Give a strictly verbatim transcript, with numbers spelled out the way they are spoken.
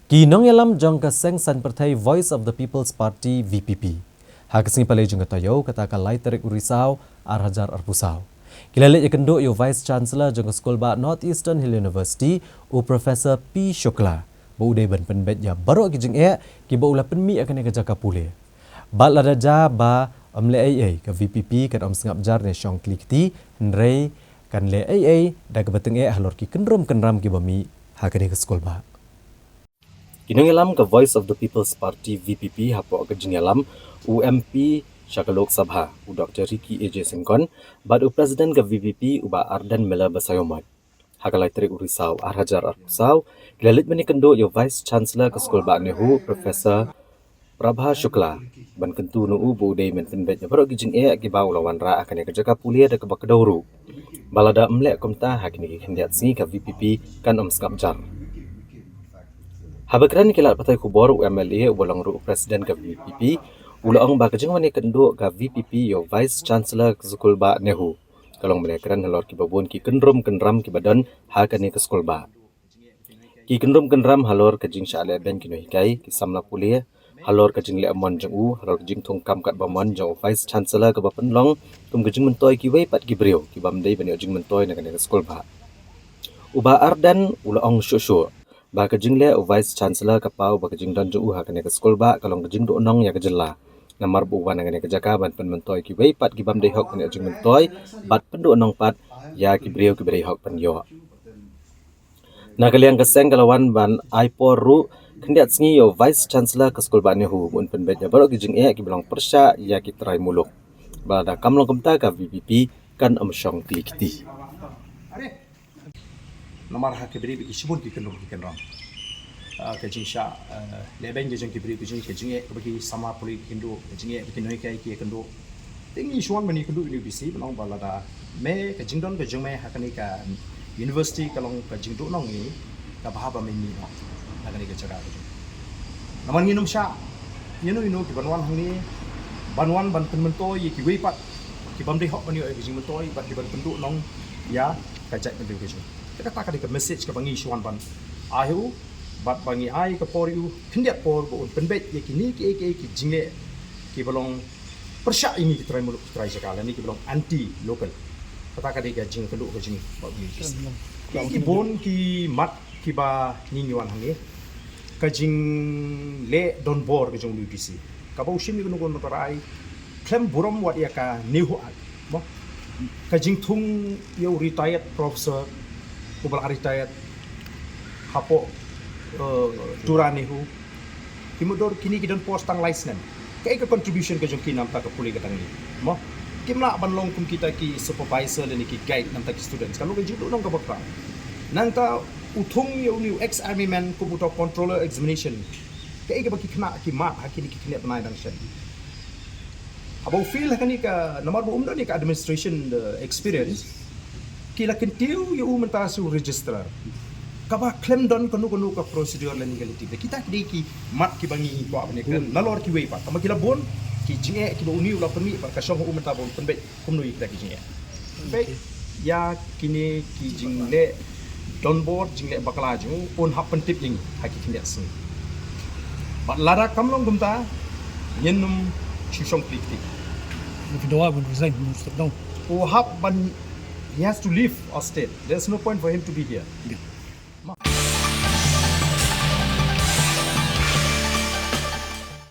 Ki nongïalam jong ka seng saiñ pyrthei Voice of the People's Party, V P P, ha ka sngi Palei jong ka taïew, kata ka lai tarik u Risaw, ar hajar arphew saw, ki la leit ïakynduh ïa u Vice Chancellor jong ka skul bah North Eastern Hill University, u Professor P Shukla, ba u dei ban pynbeit ïa baroh ki jingeh kiba u la pynmih ha kane ka jaka pule. Bad lada ja ba ym leh ei ei, ka V P P kan ym sngap jar ne shong kli kti, hynrei kan leh ei ei da kaba tyngeh halor ki kynrum kynram kiba mih ha kane ka skul bah. Ki nongïalam ka Voice of the People's Party, V P P, hapoh ka jingïalam u M P sha ka Lok Sabha, u Doktor Ricky A J Syngkon, bad u President ka V P P, u Bah Ardent Miller Basaiawmoit, ha ka lai tarik u Risaw, ar hajar arphew saw, ki la leit ban ïakynduh ïa u Vice Chancellor ka skul bah NEHU, Professor Prabha Shukla, ban kyntu na u ba u dei ban pynbeit ïa baroh ki jingeh kiba u la wanrah ha kane ka jaka pule da kaba kdew ruh. Ba lada ym leh kumta, ha kine ki khyndiat sngi ka V P P kan ym sngap jar. Haba kren ïa ki lad pathai khubor, u M L A uba long ruh u President ka V P P, u la ong ba ka jingwan ïakynduh ka V P P ïa u Vice Chancellor ka skul bah NEHU ka long ban ïakren halor kiba bun ki kynrum kynram kiba don ha kane ka skul bah. Ki kynrum kynram halor ka jingshah lehbeiñ ki nonghikai, ki samla pule, halor ka jingleh mon jong u, halor ka jingthung kam katba mon jong u Vice Chancellor kaba pynlong kum ka jingmyntoi kiwei pat ki briew kibym dei ban ïoh jingmyntoi na kane ka skul bah. U Bah Ardent u la ong shuh shuh ba ka jingleh u Vice Chancellor ka paw ba ka jingdon jong u ha kane ka skul bah ka long ka jingduhnong ïa ka jylla, namar ba u wan ha kane ka jaka ban pynmyntoi kiwei pat kibym dei hok ban ïoh jingmyntoi, bad pynduhnong pat ïa ki briew kiba dei hok ban ïoh. Na ka liang ka seng ka la wan ban ai por ruh khyndiat sngi ïa u Vice Chancellor ka skul bah NEHU ba un pynbeit ïa baroh ki jingeh kiba long pyrshah ïa ki trai muluk. Ba lada kam long kumta, ka V P P kan ym shong kli kti. Namar ha ka bri ba ki shibun ki kynrum ki kynrum. Ah, ka jingshah, ah, lehbeiñ ka jong ki briew, ka jing, ka jingeh kaba ki samla pule ki kynduh, ka jingeh ba ki nonghikai ki ïakynduh. Te ngi shu wan ban ïakynduh ïa une u V C, ba long ba lada me, ka jingdon ka jong me ha kane ka university ka long ka jingduhnong ïa ngi, ka bha ba me mih noh na kane ka jaka ka jong. Namar ngin ym shah ïano ïano kiban wan hangne, ban wan ban pynmyntoi ïa kiwei pat kibym dei hok ban ïoh ïa ka jingmyntoi, bad kiban pynduhnong ïa ka jaitbynriew ka jong. Te kata ka dei ka message kaba ngi shu wan ban ai ha u, bad ba ngi ai ka por ïa u khyndiat por ba un pynbeit ïa kine kiei kiei ki jingleh kiba long pyrshah ïa ngi ki trai muluk ki trai jaka, lane kiba long anti local. Kata ka dei ka jingkynduh ka jong ngi bad u V C. Ki, ki bun ki mat kiba ngi ngi wan hangne. Ka jingleh donbor ka jong u V C, kaba u shim ïa kano kano ka rai khlem burom wat ïa ka NEHU Act, mo. Ka jingthung ïa u retired professor uba la retired hapoh, eh, Tura NEHU. Ki mutdur kine ki don post tang lai snem. Kaei ka contribution ka jong ki na bynta ka pule ka jong ngi, mo? Kim lah ban long kum kita ki supervisor lane ki guide na bynta ki students. Ka long ka jingduhnong kaba khraw. Nangta u thung ïa une u ex army man kum uta u controller examination. Kaei kaba ki khynnah ki mad ha kine ki khyndiat bnai dang shen. Haba u fail ha kane ka, namar ba um don ïa ka administration, uh, experience, ki la kyntiew ïa u mynta sha u registrar. Kaba khlem don kano kano ka procedure lane ka legality. Kita ki dei ki mat kiba ngi kwah ban ïakren nalor kiwei pat. Tangba ki la bun ki jingeh kiba une u la pynmih bad ka shong ha u mynta ba un pynbeit kumno ïa kita ki jingeh. Peit ïa kine ki jingleh donbor, jingleh bakla jong u, un hap pyntip ïa ngi ha ki khyndiat sngi. Bad lada kam long kumta, ngin ym shu shong kli kti. If you don't want to resign, you step down. U hap ban, he has to leave our state. There's no point for him to be here. Yeah.